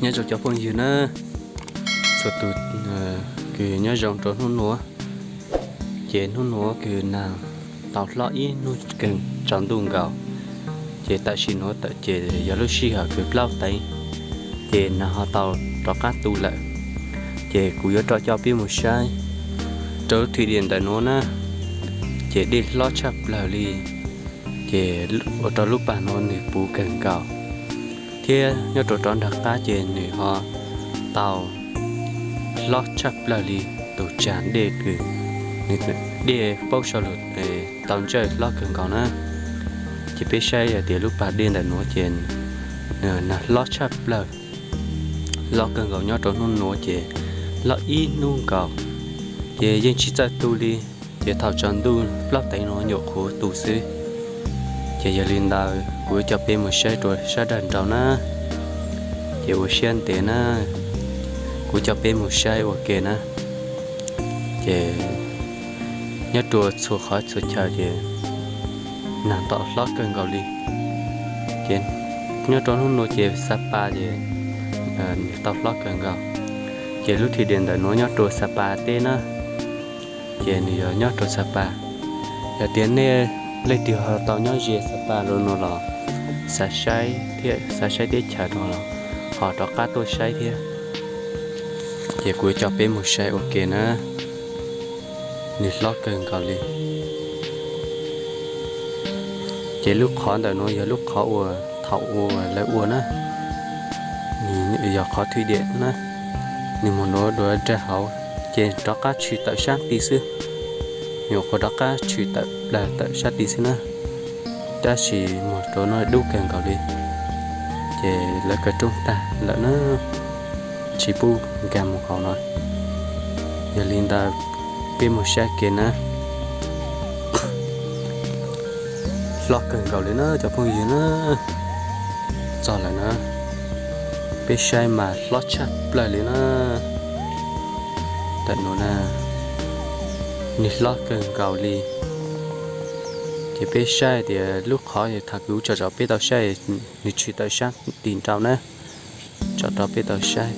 Nyob zoo cov phooj ywg na, txhua tus kws nyob zoo rau hnub nuav. Ces hnub nuav kws nag tau hlob ib hnub kawg tsaus ntuj nkaus, ces tam sim nuav ces yog lub sij hawm kws plaub teev, ces nag ho tau rov qab tu lawm. Ces kuv yuav rov coj peb mus saib rau lub thim diam ntawm nuav na, ces dej hlob tshaj plawg li. Ces ua rau lub pas nuav nwg puv kawg nkaus, thiab nyob rau rov nraag qab ces nwg ho tau hlob tshaj plawg li tus tsag dej kws nwg dej paub sau lug tau ntsawj hlob kawg nkaus na. Ces peb saib hais tias lub pas dej ntawm nuav ces nag hlob tshaj plawg, hlob kawg nkaus nyob rau hnub nuav ces hlob ib hnub nkaus, ces yeej tsis txawj tu li. Ces thaum tsaus ntuj plaub teev nuav nyuam qhuav tu xwb. Ces yog li ntawd kuv coj peb mus saib rua sab dawg nraud na. Ces ua siab ntev na, kuv coj peb mus saib ua ke na. Ces nyob rua txhua qhov txhua chaw ces nag tau hlob kawg nkaus li. Ces nyob rau hnub nuav ces Xa Pas ces nwg tau hlob kawg nkaus. Ces lub thim diam ntawm nuav nyob rua Xa Pas teb na, ces nwg yog nyob rau Xa Pas. Yog tias nej leej twg ho tau nyob ze Xa Pas rau nuav los xav saib thiab xav saib teb chaws rau los ho rov qab tuaj saib thiab. Ces kuv coj peb mus saib ua ke na, nwg hlob kawg nkaus li. Ces lub qhov ntawm nuav yog lub qhov uas thaum ua lawv ua na, yog qhov thwm diam na, nwg mus nuav dua dag hauv, ces rov qab tshwm tawm sab tid xwb. Nyuam qhuav rov qab tshwm tawm plag tawm sab tid xwb na, tab sis mus rau nuav dub kawg nkaus li. Ces lawv kaw rooj tag lawm na, tsis pub nkag mus hauv no. Yog li ntawd peb mus saib ke na. Hlob kawg nkaus li na cov phooj ywg na. Txog lawm na, peb saib mas hlob tshaj plawg li na. Ntawm nuav na, nwg hlob kawg nkaus li. Ces peb saib tias lub qhov thaum kuv tsom rau peb tau saib, nwg tshwm tawm sab tim nraud na, tsom rau peb tau saib.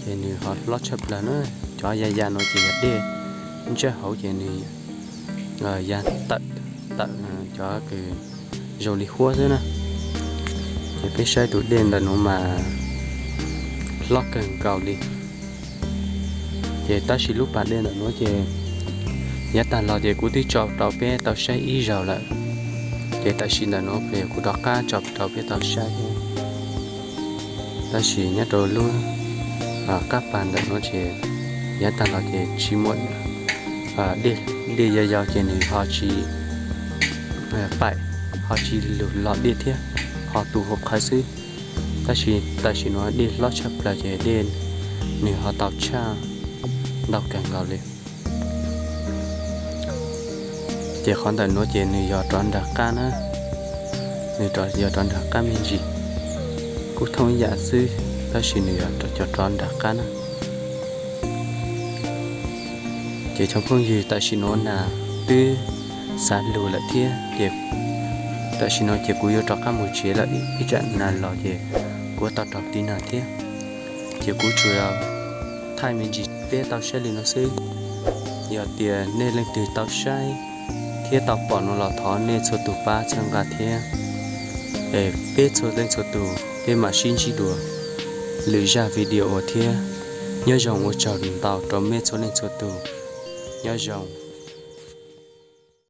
Ces nwg ho hlob tshaj plawg na, cov ya ya no ces yog dej ntsawj hauv ces nwg ya tawm, tawm cov kws zoo li huab xwb na. Ces peb saib tus dej ntawm nuav mas hlob kawg nkaus li. Ces tab sis lub pas dej ntawm nuav ces yav tag los ces kuv twb tso rau peb tau saib ib zaug lawm. Ces tam sim ntawm nuav kuv rov qab tso rau peb tau saib thiab. Tab sis nyob rau lub qab pas ntawm nuav ces yav tag los ces tsis muaj dej, yau yau ces nws ho tsis paim, ho tsis lug los dej thiab, ho tu huv qhawv xwb. Tab sis tam sim nuav dej hlob tshaj plawg ces dej nws ho tau tshaj ntau kawg nkaus li. Ces qhov ntawm nuav ces nws yog rov nraag qab na, nws yog rov nraag qab me ntsis, kuj thooj ib yam xwb, tab sis nws yog cov rov nraag qab na. Ces cov phooj ywg, tam sim nuav nas twb xav lug lawm thiab, ces tam sim nuav ces kuv yuav rov qab mus tsev lawm, ib tsam nas los ces kuv tau raug tiv nag thiab. Ces kuv tsuas thaij me ntsis peb tau saib li no xwb. Yog tias nej leej twg tau saib thiab tau pom no los thov nej txhua tus pab txhawb nqa thiab, es peb txhua leej txhua tus peb mam sib ntsib dua lwm zaj video thiab. Nyob zoo, ua tsaug ntau rau mej txhua leej txhua tus. Nyob zoo.